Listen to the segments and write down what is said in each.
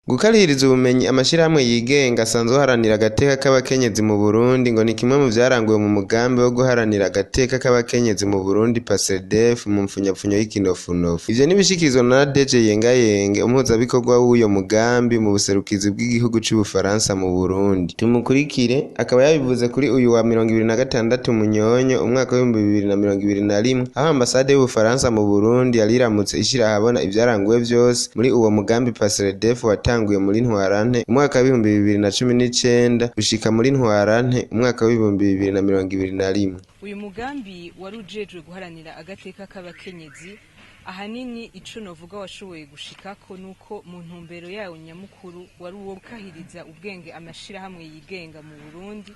Gukarihiriza ubumenyi amashirahamwe yigenga asanzwe aharanira agateka k'abakenyezi mu Burundi ngo ni kimwe mu vyaranguwe mu mugambi wo guharanira agateka k'abakenyezi mu Burundi, PASRDF mu mpfunyapfunyo y'ikinofunofu. Ivyo nibishikirizwa na Nadege Yengayenge, umuhuzabikorwa w'uyo mugambi mu buserukizi bw'igihugu c'Ubufaransa mu Burundi. Tumukurikire, akaba yabivuze kuri uyu wa 26 Munyonyo umwaka w'2021, aho ambasade y'Ubufaransa mu Burundi yari iramutse ishira ahabona ivyaranguwe vyose muri uwo mugambi PASRDF watanguye muri Ntwarante umwaka w'2019 gushika muri Ntwarante umwaka w'2021. Uyu mugambi wari ujejwe guharanira agateka k'abakenyezi, ahanini ico novuga washoboye gushikako nuko mu ntumbero yawo nyamukuru wari uwo gukahiriza ubwenge amashirahamwe yigenga mu Burundi,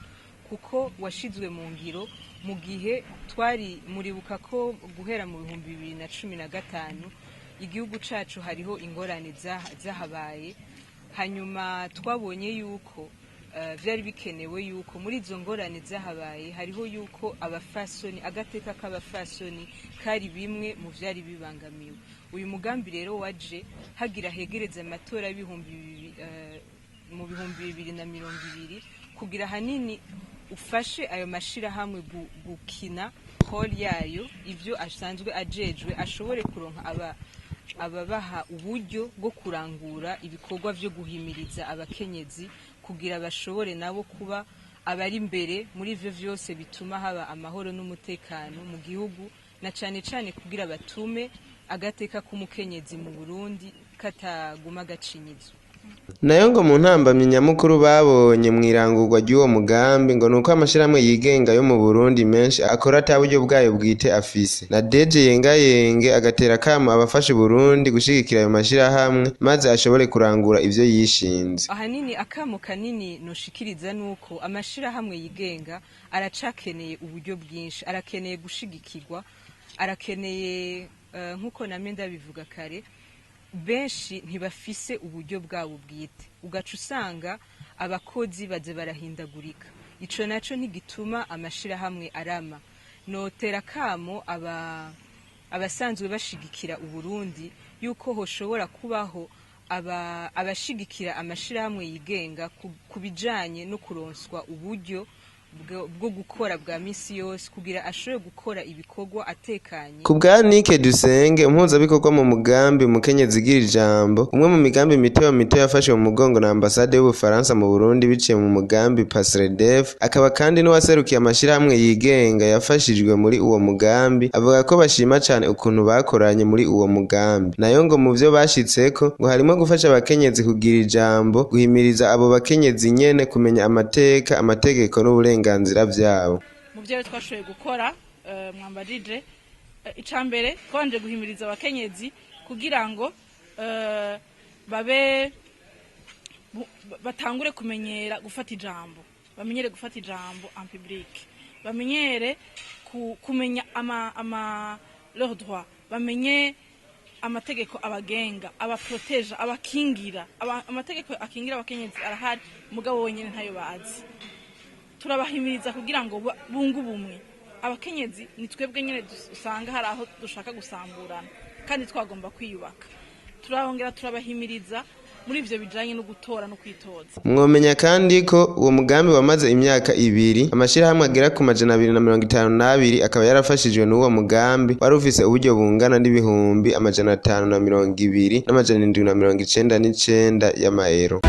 kuko washizwe mu ngiro mu gihe twari muribuka ko guhera mu 2015 igihugu cacu hariho ingorane zahabaye. Hanyuma twabonye yuko vyari bikenewe yuko muri izo ngorane zahabaye hariho yuko abafasoni, agateka k'abafasoni kari bimwe mu vyari bibangamiwe. Uyu mugambi rero waje hagira hegereza amatora y'ibihumbi mu 2020, kugira hanini ufashe ayo mashirahamwe gukina rôle yayo, ivyo asanzwe ajejwe, ashobore kuronka ababaha uburyo bwo kurangura ibikorwa vyo guhimiriza abakenyezi kugira bashobore nabo kuba abari imbere muri ivyo vyose bituma haba amahoro n'umutekano mu gihugu, na cane cane kugira batume agateka k'umukenyezi mu Burundi kataguma gacinyizwa. Nayo ngo mu ntambamyi nyamukuru babonye mw'irangurwa ry'uwo mugambi ngo nuko amashirahamwe yigenga yo mu Burundi menshi akora ata buryo bwayo bwite afise. Nadege Yengayenge agatera kamo abafasha Burundi gushigikira ayo mashirahamwe maze ashobore kurangura ivyo yishinze. Ahanini akamo kanini noshikiriza nuko amashirahamwe yigenga aracakeneye uburyo bwinshi, arakeneye gushigikirwa, arakeneye nkuko namwe ndabivuga kare, benshi ntibafise uburyo bwabo bwite, ugaca usanga abakozi baze barahindagurika. Ico naco ntigituma amashirahamwe arama. Notera kamo abasanzwe bashigikira Uburundi yuko hoshobora kubaho abashigikira amashirahamwe yigenga ku bijanye no kuronswa uburyo bwo gukora bwa misi yose kugira ashobore gukora ibikorwa atekanye. Ku bwa Nike Dusenge, umuhuzabikorwa mu mugambi Mukenyezi Gira Ijambo, umwe mu migambi mito mito yafashwe mu mugongo na ambasade y'Ubufaransa mu Burundi biciye mu mugambi PASRDF, akaba kandi n'uwaserukiye amashirahamwe yigenga yafashijwe muri uwo mugambi, avuga ko bashima cane ukuntu bakoranye muri uwo mugambi. Nayo ngo mu vyo bashitseko ngo harimo gufasha abakenyezi kugira ijambo, guhimiriza abo bakenyezi nyene kumenya amateka, amategeko n'uburenganzira vyabo. Mu byo twashoboye gukora, mwambajije, icambere twabanje guhimiriza abakenyezi kugira ngo babe batangure kumenyera gufata ijambo, bamenyere gufata ijambo en public, bamenyere kumenya ama leurs droits, bamenye amategeko abagenga, abaproteja, abakingira. Amategeko akingira abakenyezi arahari, mugabo wenyene ntayo bazi. Turabahimiriza kugira ngo bunge ubumwe. Abakenyezi ni twebwe nyene usanga hari aho dushaka gusamburana kandi twagomba kwiyubaka. Turahongera turabahimiriza muri ivyo bijanye no gutora no kwitoza. Mwomenya kandi ko uwo mugambi wamaze imyaka 2, amashirahamwe agera ku 252 akaba yarafashijwe n'uwo mugambi, wari ufise uburyo bungana n'ibihumbi 520,799 y'amayero.